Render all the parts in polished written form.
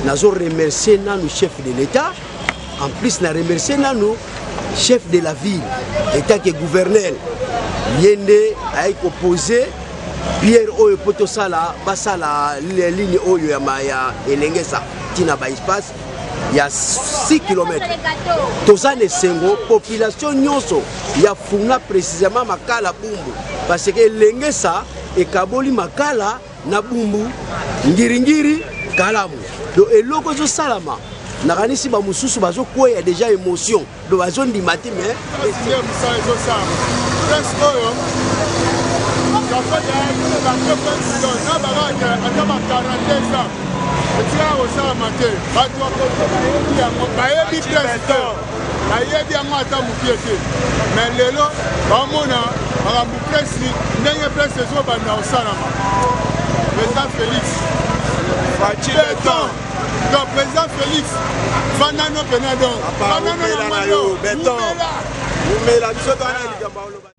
Nazo remercier nanu chef de l'État, en plus na remercier nanu chef de la ville etant que gouverneur, ye nde ayaki kopose pierre oyo mpo tosala basala ligne oyo ya, ya Elengesa ntina ba espace ya 6 km. Toza na esengo, population nyonso ya Funa, précisément Makala Bumbu, parce que Elengesa ekaboli Makala na Bumbu, Ngiringiri, Kalamu. Donc eloko ezosalama, nakanisi bamosusu bazokweya déjà émotion, donc bazondima te. Mais mosala ezosalama, presse oyo na bakaka ata ba 42 ans etikaka kosalama te. Bato bayebi yango, bayebi presse, bayebi yango ata mokie te. Mais lelo bamona makambo presse, ndenge presse ezobanda kosalama. Président Félix Beton, donc président Félix, fandano pena, donc fandano na mwando. Beton, umela biso twana likambo oloba.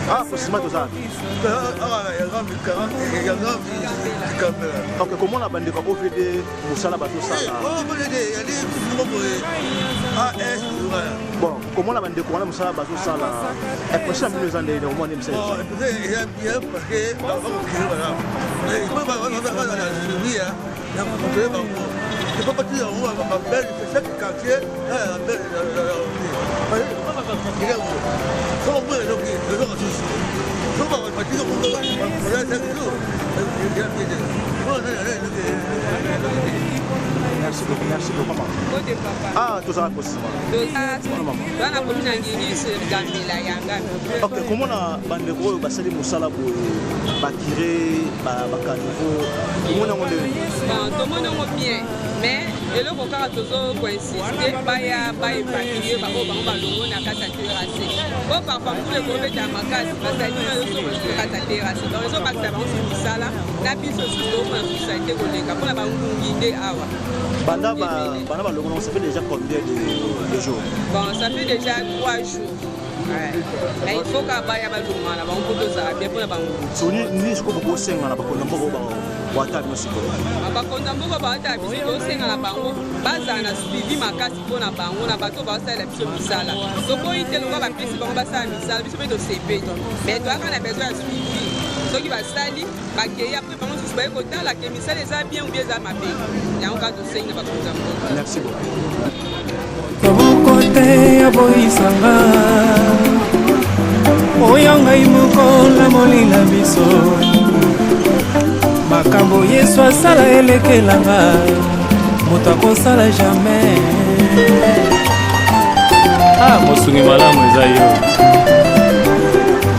Ah, précisément toza. Ok, komona bandeko ya OVD, mosala bazosala. Bon, komona bandeko wana, mosala bazosala, impression ya bino eza ndenge omona misala? Eza bien parce que bakokende malamu, bazala suivi ya kocontrole bango. Epapati yango babelge, chaque quartier yango soko mona eloko eloko susu soko batika chaque jour. Merci beaucoup, merci beaucoup, mama. Kote papa. Ah, tozala précisément. Bana komi na Ngiri, Gambela yanga. Ok, komona bandeko oyo basali mosala boye, bacuré, bacaniveau, komona yango ndenge? Bon, tomoni yango bien, mais eloko kaka tozokoinsiste, baya baévacue baoyo bango balongo na kati ya terrasse, po parfois mbula ekobeta makasi, basali ezozonga susu na kati ya terrasse, donc ezobakisa bango susu mosala na biso susu tokomona susu salite koleka mpona bangungi nde awa. Banda balongo nango, ça fait déjà combien de jours? Bon, ça fait déjà 3 jours. Ouais. Mais il faut kaka baya balongwa na bango mpo tozala bien mpona bangungi. So nini sikoyo bokosenga na bakonzi mboka oyo bawata bino sikoyo? Bakonzi ya mboka bawatala biso, tosenga na bango bazala na suivi makasi mpona bango na bato baosalela biso misala. Toboyi te, lokwa bapesi bango basala misala, biso mpe tosepeli, mais toyaka na besoin ya suivi. Soki basali, bakei, après bango susu baye kotala ke misala eza bien ou bien eza mabe. Yango kaka tosengi na bakonzi ya mboka. Merci beaucoup. Moko te aboyisanga oyo ngai moko namolila biso. Makambo Yesu asala elekelanga, moto akosala jamais. Ah, mosungi malamu eza yo,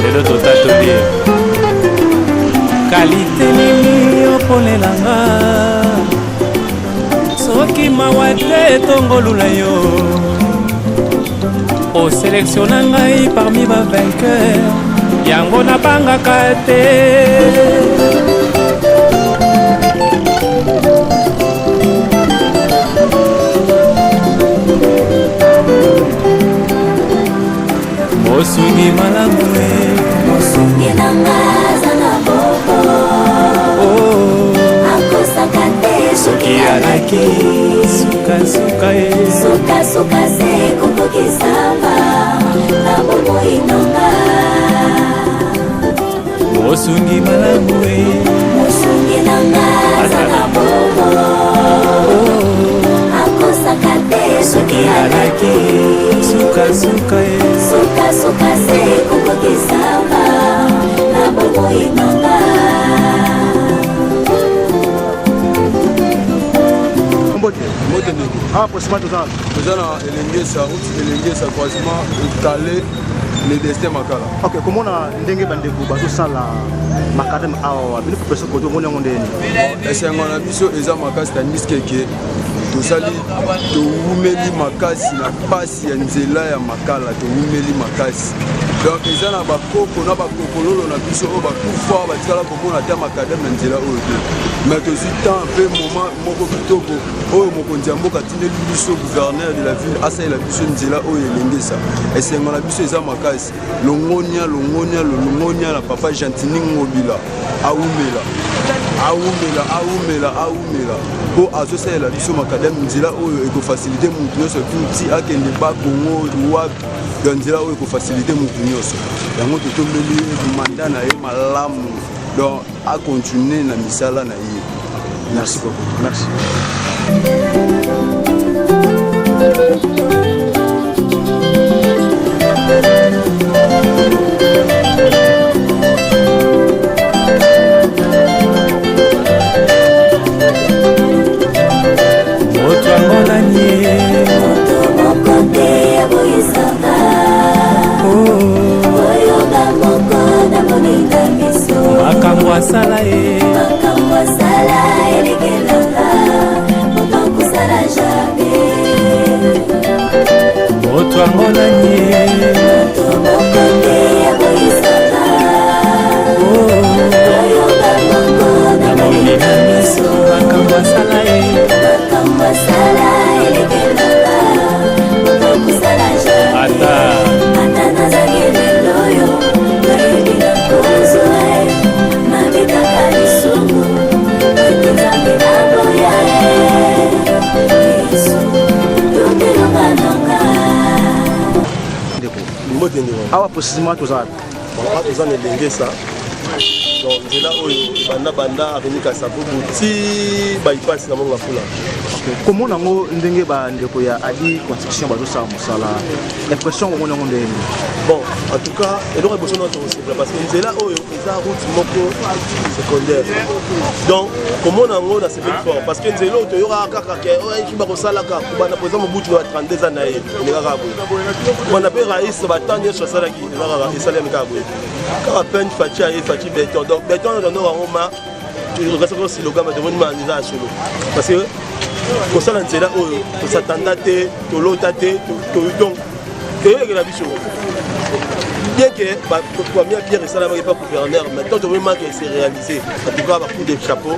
lelo totatoli ye. Qualité nini opolelanga, soki mawa te tongolula yo. Osélectionna ngai parmi bavainqueur, yango nabangaka te. Mosungi malamu e. Mosungi na nga aza na boko. Oh. Akosaka te. Soki alaki, sukasuka e. Sukasuka se kokokisama na bomoi na nga. Mosungi malamu e. Mosungi na nga aza na boko. Akosaka te. Soki alaki, sukasuka e. Sukasuka se kokokisama na bomoi na nga. Mbote. Mbote ndeko. Ah, précisément toza? Toza na Elengesa, route Elengesa, croisement Ekale. Le destin Makala. Ok, komona ndenge bandeko bazosala macadam awa bino population koto omoni yango ndenge nini? Esengo na biso eza makasi tandis que ke tosali towumeli makasi na pasi ya nzela ya Makala, towumeli makasi donc eza na bakoko na bakokololo na biso oyo bakufa batikala komona ata macadam na nzela oyo te, mais tozwi temps mpe moment moko kitoko oyo mokonzi ya mboka atindeli biso gouverneur de la ville asalela biso nzela oyo elengesa. Esengo na biso eza makasi. Longonia, longonia, longonia na papa Gentiny Ngobila, awumela, awumela, awumela, awumela mpo azosalela biso macadam nzela oyo ekofasilite motu nyonso tuti akende ba Congo wapi, donc nzela oyo ekofasilite motu nyonso. Yango totombeli manda na ye malamu, donc akontinue na misala na ye. Merci beaucoup. Merci. Moto yango nani ye? Moto moko te aboyisaka oyo nga moko namoni na miso. Makambo asala ye, makambo asala elekelaka moto akosala jamais. Moto yango nani ye? Moto moko te aboyisaka oyo nga moko namoni na miso. Makambo asala ye, makambo asala elekelaka moto akosala jamais. Ata ata nazangi lelo oyo nayebi na kozwa ye nabikaka lisumu ete Nzambe naboya ye Yesu totelonga nanga. Ndeko. Mbote ndeko. Awa précisément toza wapi? Bon, awa toza na Elengesa. Donc nzela oyo ebanda banda avenue Kasavubu ti bypass na Mont Ngafula. Komona yango ndenge bandeko ya Adi Construction bazosala mosala, impression omoni yango ndenge nini? Bon, en tout cas eloko ya liboso na tokosepela parce que nzela oyo eza route moko secondaire, donc komona yango nasepeli fort parce que nzela oyo toyokaka kaka ke oyo bakosalaka kobanda président Mobutu na ba 32 ans na ye elekaka boye, kobanda mpe rais batan nyonso asalaki eza kaka esalemi kaka boye, kaka peine Fatshi aye, Fatshi béton. Donc béton oyo tondoko yango ma okasaka slogan, tomoni ma eza ya solo parce que kosala nzela oyo tosatanda te, tolota te, donc toyelekela biso bien que première pierre esalamaki pa gouverneur. Maintenant tomoni manque s'est réalisé, en tout cas ba coup de chapeau.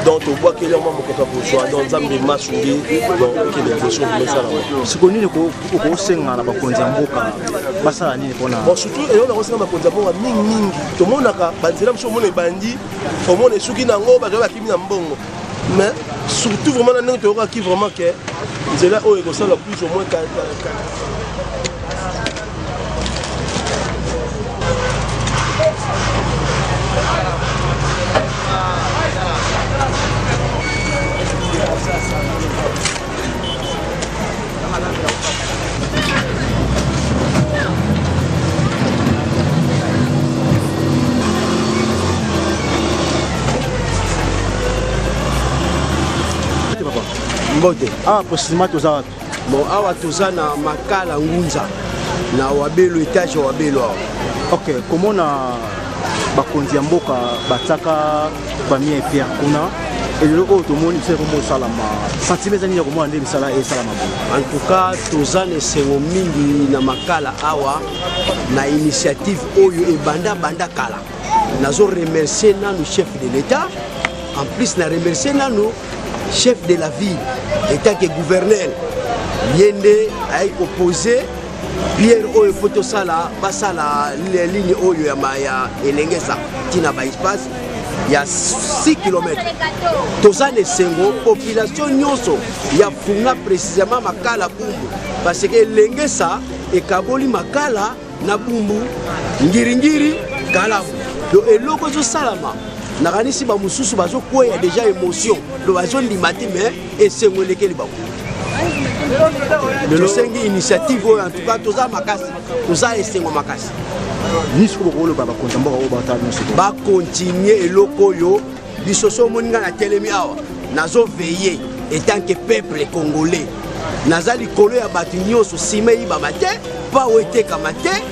Donc tobwakeli yango mokoka kozwa, donc Nzambe masungi, donc okende liboso esalama. Sikoyo nini okosenga na bakonzi ya mboka basala nini mpona? Bon, surtout eloko nakosenga bakonzi ya mboka mingimingi, tomonaka banzela mosusu omona ebandi, omona esuki nango, bato bakimi na mbongo, mais surtout vraiment na ndenge toyokaki vraiment ke nzela oyo ekosala plus au moins. Mbote. Awa précisément toza wapi? Bon, awa toza na Makala Ngunza na Wabelo, étage ya Wabelo awa. Ok, komona bakonzi ya mboka batiaka première pierre kuna, elelo oyo tomoni biso ekomi osalama, sentiment eza nini ya komona nde misala esalama boye? En tout cas toza na esengo mingi na Makala awa na initiative oyo ebanda banda kala. Nazo remercier nanu chef de l'État, en plus na remercier nanu chef de la ville étant que gouverneur, ye nde ayaki kopose pierre oyo mpo tosala basala ligne oyo ya ya Elengesa ntina ba espace ya 6 km. Toza na esengo, population nyonso ya Funga, précisément Makala Bumbu, parce que Elengesa ekaboli Makala na Bumbu, Ngiringiri, Kalamu. Donc eloko ezosalama, nakanisi bamosusu bazokweya déjà émotion, donc bazondima te, mais esengo elekeli bango. Tosengi initiative oyo, en tout cas toza makasi, toza esengo makasi. Nini sikoyo bokoloba bakonzi ya mboka oyo batala nyonso? Bakontinue eloko oyo. Biso so omoni ngai natelemi awa, nazoveille etant que peuple congolais, naza likolo ya bato nyonso, nsima eyibama te, pao etekama te.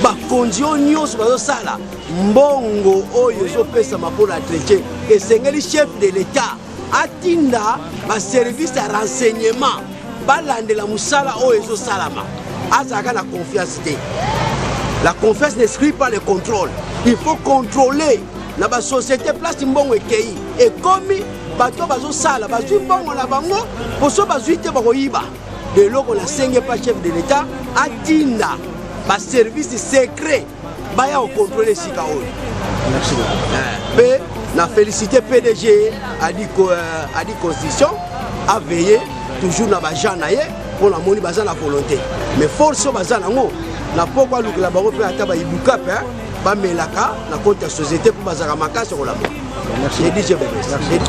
Bakonzi oyo nyonso bazosala mbongo oyo ezopesama mpo na entretien, esengeli chef de l'État atinda baservice ya renseignement balandela mosala oyo ezosalama. Azalaka na confiance te. La confiance n'exclut pas le contrôle. Il faut contrôler na basociété place mbongo ekei ekomi, bato bazosala bazwi mbongo na bango, poso bazwi te bakoyiba. Eloko nasenge pa chef de l'État, atinda baservice secret baya kocontrôler esika oyo. Merci beaucoup. Mpe na félicité PDG Adi, Adi Constitution aveille toujours na baagent na ye, mpo namoni baza na volonté, mais force oyo baza nango na poko alukela bango mpe ata bayibuka mpe bamelaka na compte ya société, mpo bazalaka makasi kolamba. J'ai dit je vous remercie.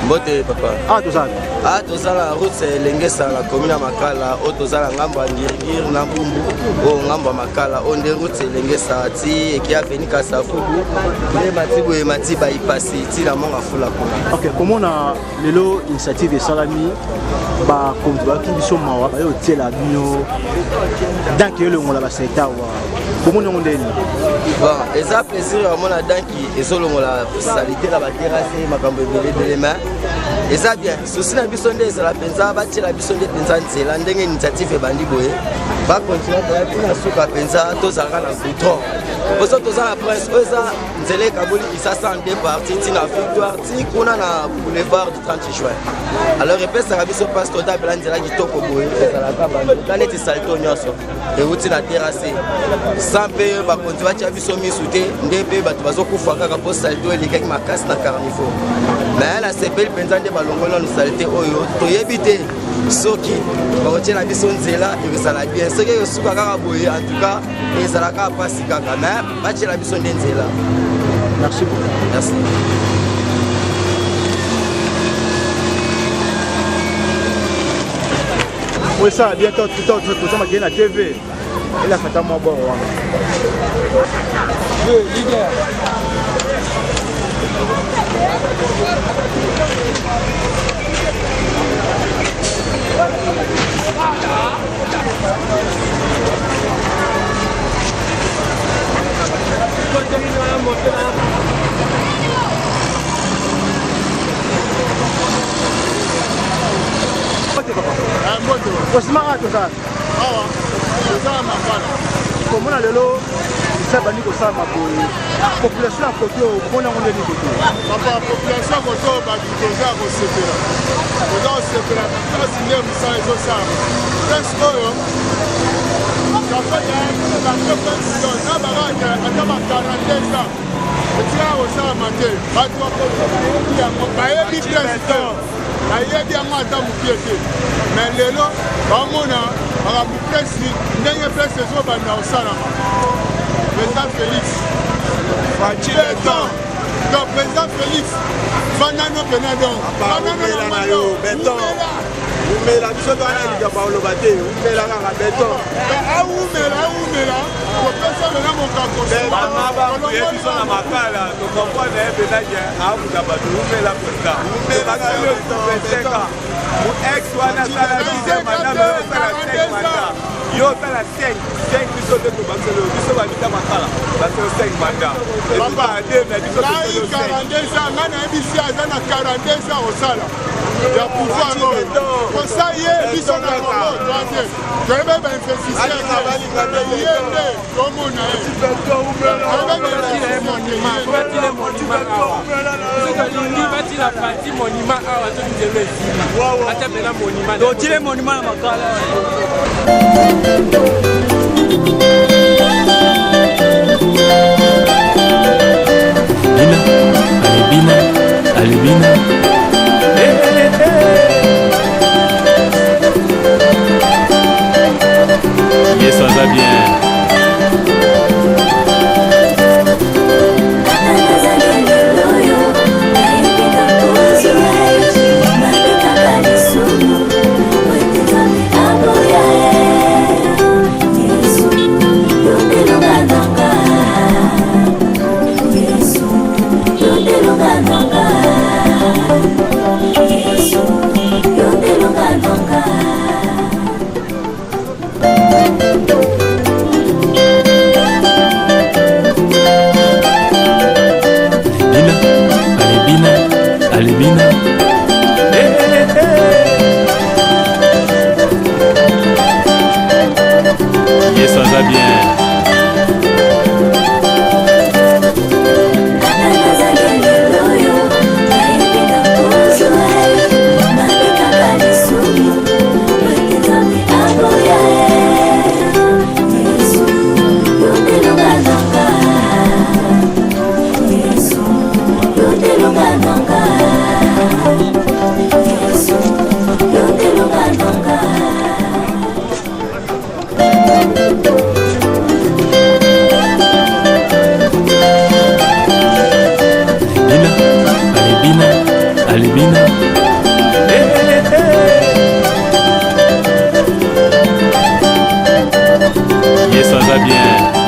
Mbote papa. Ah, tozala. Ah, tozala route Elengesa na commune ya Makala. Oyo tozala ngambo ya Ngirigiri na Bumbu, oyo ngambo ya Makala. Oyo nde route Elengesa ti eki aveni Kasavubu, nde mati boye mati baipasi ti na Monga Fula kuna. Ok, komona lelo initiative esalami, bakonzi bayaki biso mawa, baye otiela bino danki elongola baseta awa, bomoni yango ndeni? Bon, eza plaisir ya komona danki ezolongola salite na baterase, makambo ebele ebele, mais eza bien. Souci na biso nde ezala mpenza batiela biso nde mpenza nzela. Ndenge initiative ebandi boye, bakontinue koya ntina suka mpenza. Tozalaka na goudron poso, toza na prince oyo eza nzela ekaboli Kisasa en deux parties, ntina Victoire ti kuna na boulevard du 30 juin. Alors epesaka biso mpasi totabela nzela kitoko boye, ezalaka banduka neti salto nyonso euti na terrasse, sans mpe bakonzi batya biso misu te, nde mpe bato bazokufa kaka mpo salite oyo elekaki makasi na carniveau. Mais nasepeli mpenza nde balongoli nanu salite oyo. Toyebi te soki bakotiela biso nzela ekozala bien, soki ekosuka kaka boye, en tout cas ezala kaka mpasi kaka, mais batiela biso nde nzela. Merci beaucoup. Merci. Oyo esala bien, toza makei na TV, elaka ata mwa bor wana. Leader. Osimaka, tozala. Awa toza Makala. Komona lelo eza bandi kosalama boye, population ya kote oyo komona yango ndeni kote? Papa, population ya kote oyo bato toza ya kosepela, toza kosepela makasi nde mosala ezosalama. Presque oyo na barake ata ba 42 ans etikala kosalama te. Bato bayebi yango, bayebi président, bayebi yango ata mokie te, mais lelo bamona makambo presi ndenge presi ezobanda kosalama. Président Félix Beton, donc président Félix vandano pena, donc vandano na yo beton, umela biso to wana likambo oloba te, umela kaka beton. Awumela, awumela, kopesa pena mokako. Ye biso na Makala tocomprendre ye mpenza ke abuka bato. Umela président, ex wana asala 10 mandat, mais osala 5 mandat, yo osala 5 5, biso nde tobasolo, biso babita Makala basolo 5 mandat etuka de na biso. Ngai 42 ans, ngai nayebisi aza na 42 ans kosala ya pouvoir oyo, kosa ye biso na Kongo toa te, toyeba bainvestisseur ye nde tomona ye. Tolingi batila parti monument awa, soki nzela esili ata mpena monument. Totile monument na Makala. Bina, allez bina, allez bina. Eh, eh, eh. Yesu aza bien. Nazali lelo oyo nayebika kozwa mabekaka lisumu po ete Nzambe aboya Yesu. Bina, allez bina, allez bina. Hey, hey, hey. Yesu aza bien. Bina, allez bina, allez bina. Hey, hey, hey. Yesu aza bien.